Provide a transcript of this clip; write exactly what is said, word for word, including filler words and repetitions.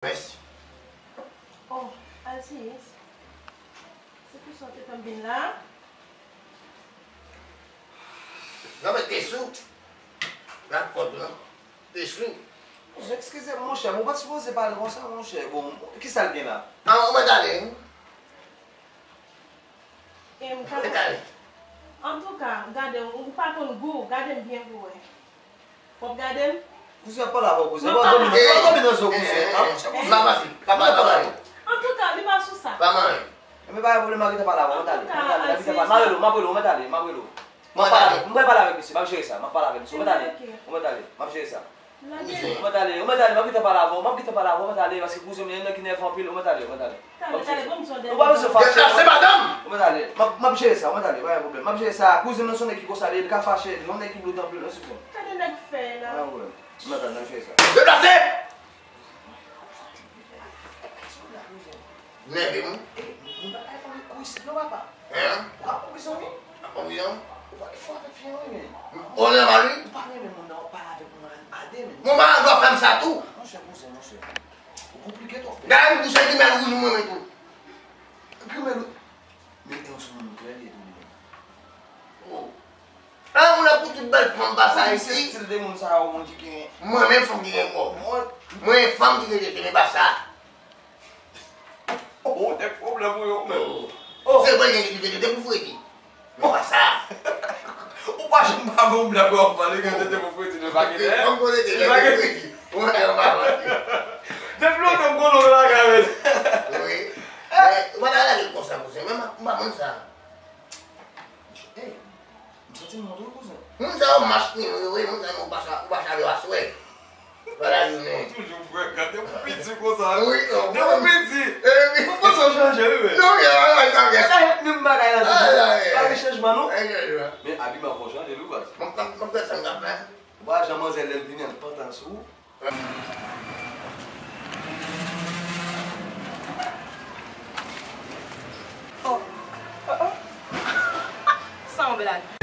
Mèsi. Oh, Altis. Se pou sa w te fè m vin la? Gade, te sou. Gad kòb lan. Te sou. Eskize m, monchè, men w pa t sipoze pale konsa, monchè. Bon, kisa l gen la? An, ou mèt ale, wi. E m ka... Mèt ale. Antouka, gade, ou pa konn gou, gade m byen pou wè. W ap gade m? Kouzen ap pale avè w, kouzen. W ap domine, w ap domine nan zo, kouzen. Antouka, li pa sou sa. Pa manyen. Enben, pa gen pwoblèm, m ap gentan pale avè w, mèt ale, mèt ale. M ap rele w, m ap rele w, mèt ale, m ap rele w. M ap pale avè, m pral pale avèk misye, m ap jere sa, m ap pale avèk misye, w mèt ale, w mèt ale, m ap jere sa. Ou mèt ale, ou mèt ale, m ap gentan pale avè w, m ap gentan pale avè w, ou mèt ale, paske kouzen m nan ki nève anpil, ou mèt ale, ou mèt ale. Talè, talè, ban m di w dènye mo. Ou pa bezwen fache. Deplase, madanm! Ou mèt ale, m ap, m ap jere sa, ou mèt ale, pa gen pwoblèm. M ap jere sa, kouzen m nan se yon nèg ki konsa li ye, li ka fache, li yon nèg ki dlo tanpil, non, sou fon. Gade nèg fè la. Pa gen pwoblèm. Ou mèt ale, n ap jere sa. Deplase! Nève m wi. Hein? Ou ap pran prizon wi. Ap pran prizon? Ou pa gen fò avèk fi an wi, men. Ou renmen li? Ou pa renmen moun nan, w ap pale avèk moun nan a de, men. Bon, ba, dwa fè m sa tou. Monchè, kouzen, monchè. Ou konplike twòp. Gade m bouch grimèl wouj mwen menm tou. Grimèl wouj. Men e yon timoun klè li ye tou li menm. Oh. Ah, moun ap pou tout bèl fanm pa sa isi. Se stil de moun sa yo, moun ki gen... Mwen menm fanm ki gen kòb. Mwen, mwen fanm ki gen tete, men pa sa. Oh, nèg pwoblèm ou yo menm. Oh. Se vre gen tete, tete pou fredi. Men pa sa. Ou pa janm pa gen yon blag w ap pale, gen tete pou fredi, men pa gen tete. Fanm pou tete, tete pou fredi. Ou pa gen pa fredi. Depi lontan m konnen w lakay, men. Wi. Men, ou pa ta lage l konsa, kouzen. Men m pa konn sa. Ey, m santi m wont wi, kouzen. Moun sa yo mach ni yo, wi, moun sa yo pa sa, ou pa chale aswè. Pa la jounen. Ou toujou frè, gade pou piti konsa. Wi, non. Depi piti. Mwen panse w chanje, wi, men. Non, ya, ya, ya, ya. Sa menm bagay la toujou. Pa gen chanjman, non. Men abiman fò w chanje, wi, baz. Mwen, mwen, mwen fè sa m ka fè. Ou pa jan manzè lè l vini an pantan sou ou. Oh. Oh, oh. Sa yon blag.